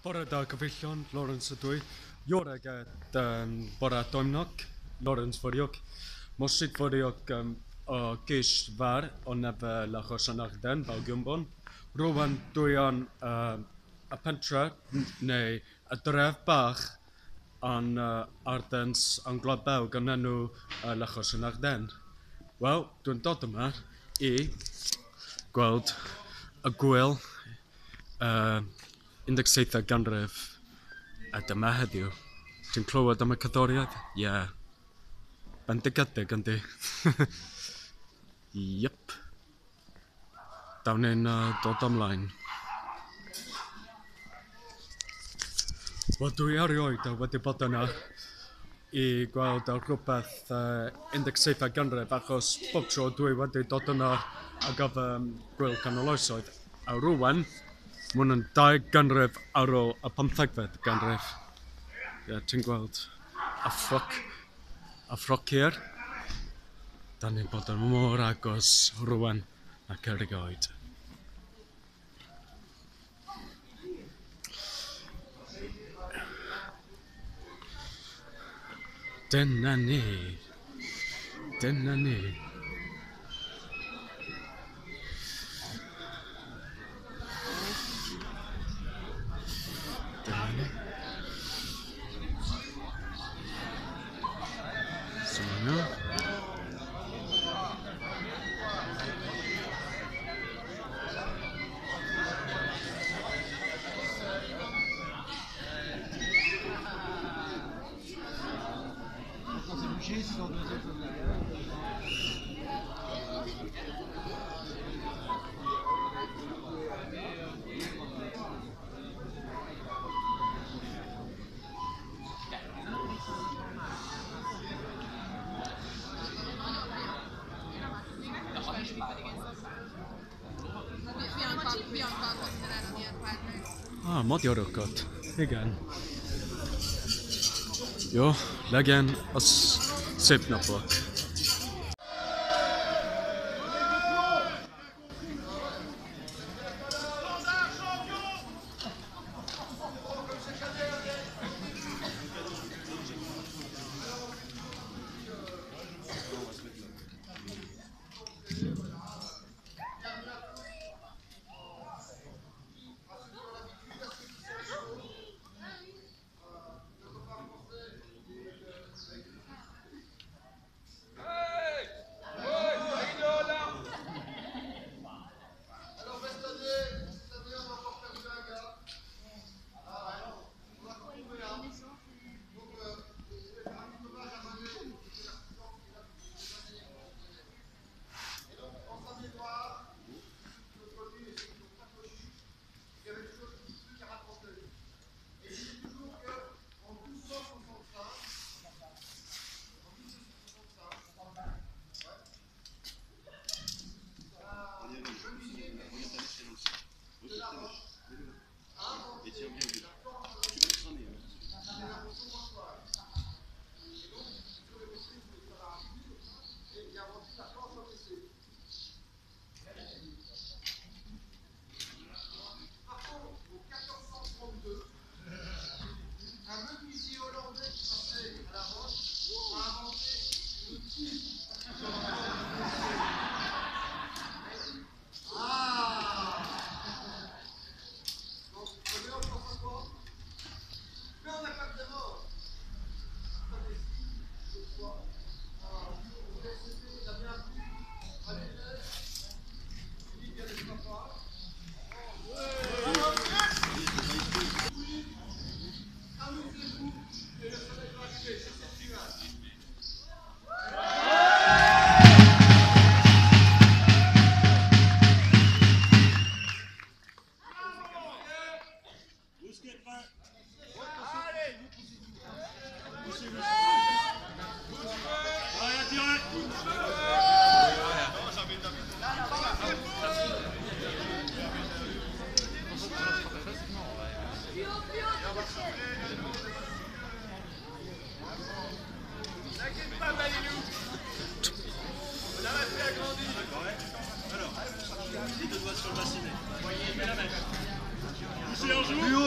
Bore da gyfeillion, Lawrence ydw i. Joreg et bore doimnog, Lawrence foriog. Mosit foriog o gys far o nef lachos yn Arden, Belgiumbon. Rwan dwi yn y pentre, neu y dref bach yn Ardens yn Gwlad Belg yn enw Lachos yn Arden. Wel, dwi'n dod yma i gweld y gwyl 17 ganrif a dyma heddiw. Ti'n clywed am y cerddoriaeth? Ie. Yeah. Bendigedig yndi. Yep. Dawn ni'n dod ymlaen. Wel, dwi erioed wedi bod yna i gweld rhywbeth 17 ganrif achos bob tro dwi wedi dod yna ar gyfer gwyl canol oesoedd. A rwan, mae hwn yn 2 ganrif ar ôl y 15fed ganrif. Ie, ti'n gweld y ffroc, y ffrocier. Da ni'n bod yn mor agos rwan ac erioed. Dyna ni. Dyna ni. Dyna ni. So yna. Ah, magyarokat. Igen. Jó, legyen az szép napok. Poussez un jour.